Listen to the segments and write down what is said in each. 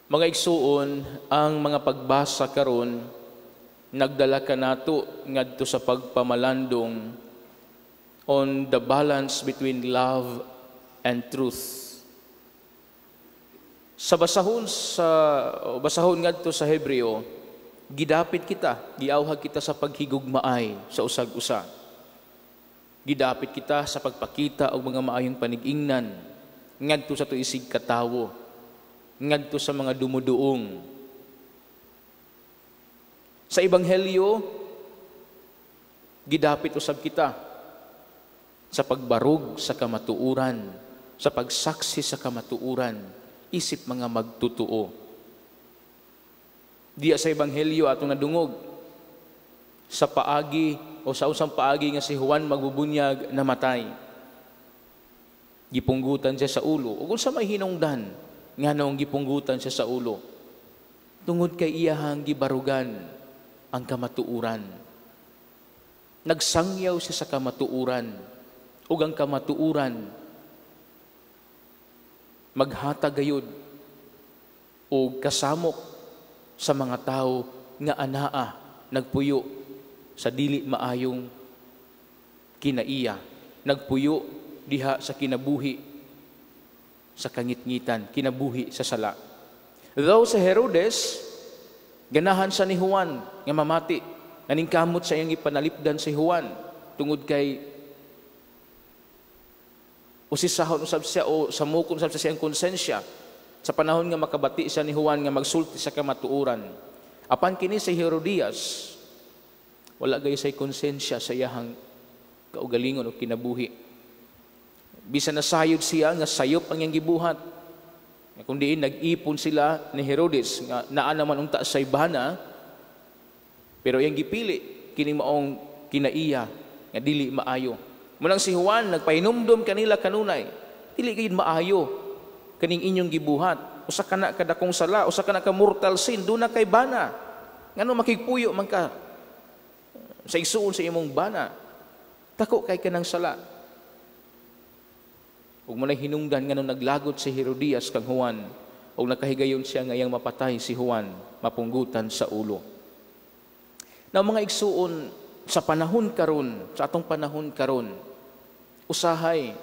Mga igsuon, ang mga pagbasa karon nagdala kanato ngadto sa pagpamalandong on the balance between love and truth. Sa basahon ngadto sa Hebreo, gidapit kita, giawhag kita sa paghigugmaay sa usag-usa. Gidapit kita sa pagpakita og mga maayong panigingnan ngadto sa atong isig katawo, ngadto sa mga dumuduong. Sa Ebanghelyo, gidapit usab kita sa pagbarug sa kamatuoran, sa pagsaksi sa kamatuoran, isip mga magtutuo. Diya sa Ebanghelyo atong nadungog sa paagi o sa usang paagi nga si Juan magbubunyag namatay. Gipunggutan siya sa ulo. Ug unsa may hinungdan nganong gipunggutan siya sa ulo? Tungod kay iyahang gibarugan ang kamatuoran. Nagsangyaw siya sa kamatuoran. Ug ang kamatuoran maghatag gayud og kasamok sa mga tawo nga anaa nagpuyo sa dili maayong kinaiya, nagpuyo diha sa kinabuhi sa kangitngitan, kinabuhi sa sala. Though sa Herodes, ganahan sa ni Juan nga mamati, naningkamot sa iyang ipanalipdan si Juan tungod kay usisahon usab siya o samukon usab sa siyang konsensya sa panahon nga makabati siya ni Juan nga magsulti sa kamatuoran. Apan kini si Herodias, wala gayud say konsensya sa iyahang kaugalingon o kinabuhi. Bisan nasayod siya nga sayop ang iyang gibuhat. Kung diin nag-ipon sila ni Herodes nga naa naman unta sa bana, pero iyang gipili kini maong kinaiya nga dili maayo. Munang si Juan nagpahinumdom kanila kanunay, dili gayud maayo kaning inyong gibuhat. Usa ka na kadakong sala, usa ka na ka mortal sin, duna kay bana. Ngano makigpuyo man ka sa igsuon sa imong bana? Dako kay kanang sala. Ug mao hinungdan nganong naglagot si Herodias kang Juan ug nakahigayon siya nga iyang mapatay si Juan, mapunggutan sa ulo. Now, mga igsuon, sa panahon karon, sa atong panahon karon, usahay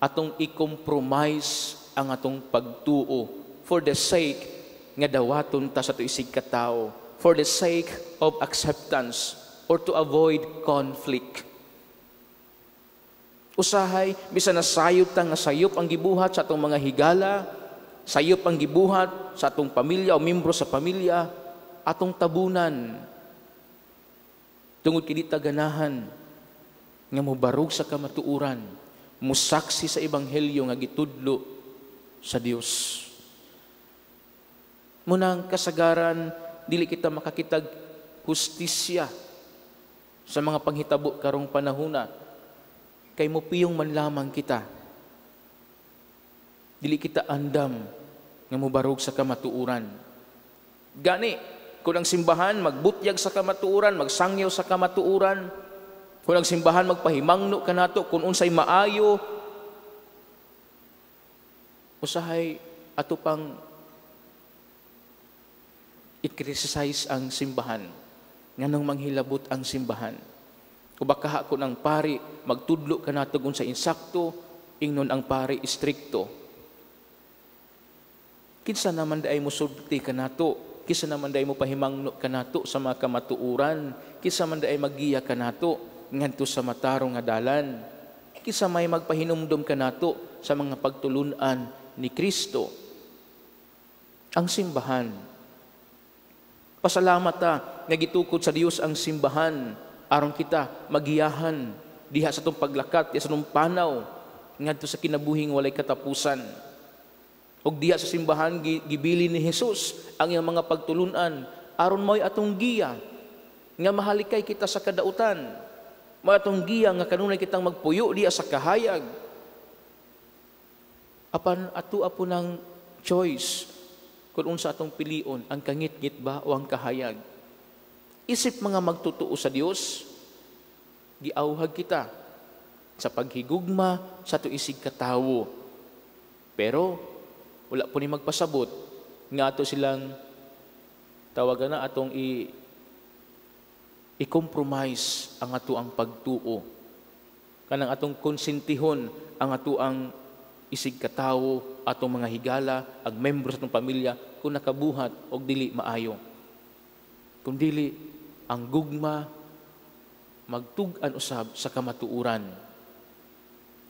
atong i-compromise ang atong pagtuo for the sake nga dawaton ta sa atong isig katao, for the sake of acceptance or to avoid conflict. Usahay, bisan nasayod ta nga sayop ang gibuhat sa atong mga higala, sayop ang gibuhat sa atong pamilya o membro sa pamilya, atong tabunan. Tungod kay di ta ganahan nga mobarug sa kamatuoran, musaksi sa ebanghelyo nga gitudlo sa Dios. Munang kasagaran, dili kita makakitag hustisya sa mga panghitabo karong panahona kay mupiyong man lamang kita. Dili kita andam nga mobarug sa kamatuoran. Gani, kung ang simbahan magbutyag sa kamatuoran, magsangyaw sa kamatuoran, kung ang simbahan magpahimangno kanato kung unsay maayo, usahay ato pang i-criticize ang simbahan. Nganong manghilabot ang simbahan? O baka kung ang pari magtudlo kanato kung sa insakto, ingnon ang pari istrikto. Kinsa naman diay mo sulti kanato? Kinsa naman diay mo pahimangno kanato sa mga kamatuoran? Kinsa man diay maggiya kanato ngadto sa matarong nga dalan? Kinsa may magpahinumdom kanato sa mga pagtulunan ni Kristo? Ang simbahan. Pasalamat ta nga gitukod sa Dios ang simbahan aron kita magiyahan diha sa atong paglakat, diha sa atong panaw ngadto sa kinabuhing walay katapusan. Ug diha sa simbahan gibili ni Jesus ang iyang mga pagtulunan aron mao'y atong giya nga mahalikay kita sa kadautan. Mao'y atong giya nga kanunay kitang magpuyo diha sa kahayag. Apan ato apo ng choice kung unsa atong pilion, ang kangitngit ba o ang kahayag. Isip mga magtutuo sa Dios, giawhag kita sa paghigugma sa atong isig katawo. Pero wala po ni magpasabot nga ato silang tawagan na atong i-compromise ang ato ang pagtuo, kanang atong konsentihon ang ato ang isig katawo, atong mga higala, ang membro sa atong pamilya kung nakabuhat og dili maayo. Kung dili, ang gugma magtug-an usab sa kamatuoran.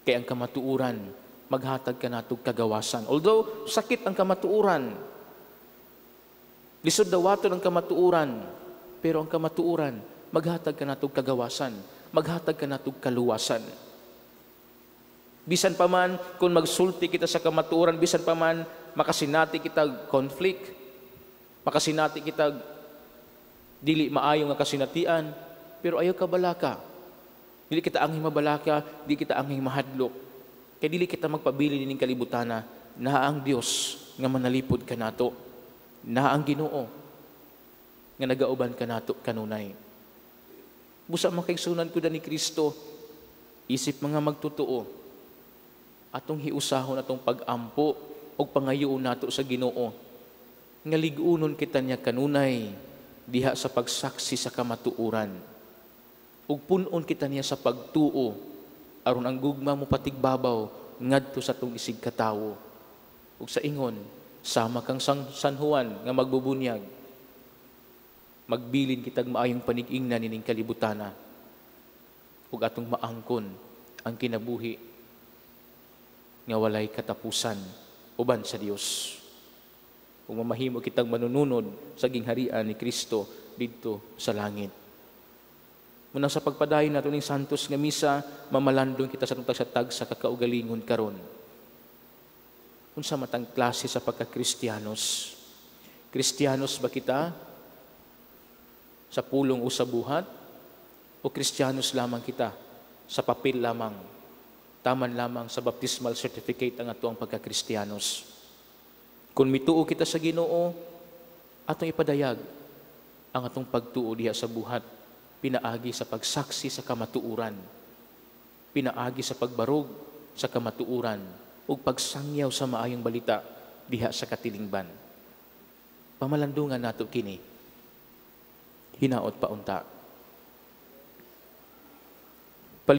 Kay ang kamatuoran maghatag kanatog kagawasan. Although sakit ang kamatuoran, lisod dawaton ang kamatuoran, pero ang kamatuoran maghatag kanatog kagawasan, maghatag kanatog kaluwasan. Bisan pa man kung magsulti kita sa kamatuoran, bisan pa man makasinati kita conflict, makasinati kita dili maayo nga kasinatian, pero ayaw ka balaka. Dili kita angay mabalaka, dili kita angay mahadlok. Kay dili kita magpabili nining kalibutana, naa ang Dios nga manalipod kanato. Naa ang Ginoo nga nagauban kanato kanunay. Busa, mga kaigsunan ko ni Kristo, isip mga magtotoo, atong hiusahon atong pag-ampo og pangayoon nato sa Ginoo nga lig-unon kita niya kanunay diha sa pagsaksi sa kamatuoran. Ug pun-on kita niya sa pagtuo aron ang gugma mo patigbabaw ngadto sa atong isig katawo. Ug sa ingon, sama kang San Juan nga magbubunyag, magbilin kitag maayong panig-ingnan nining kalibutana ug atong maangkon ang kinabuhi nga walay katapusan uban sa Dios. Ug mamahimo kitang manununod sa gingharian ni Kristo didto sa langit. Muna sa pagpadayon nato ning santos nga misa, mamalandong kita sa atong tagsa-tagsa ka kaugalingon karon. Unsa matang klase sa pagka-Kristiyanos? Kristiyanos ba kita sa pulong o sa buhat? O Kristiyanos lamang kita sa papel lamang? Taman lamang sa baptismal certificate ang ato ang pagka-Kristiyanos. Kung mituo kita sa Ginoo, atong ipadayag ang atong pagtuo diha sa buhat, pinaagi sa pagsaksi sa kamatuoran, pinaagi sa pagbarog sa kamatuoran, ug pagsangyaw sa maayong balita diha sa katilingban. Pamalandungan nato kini. Hinaot pa unta.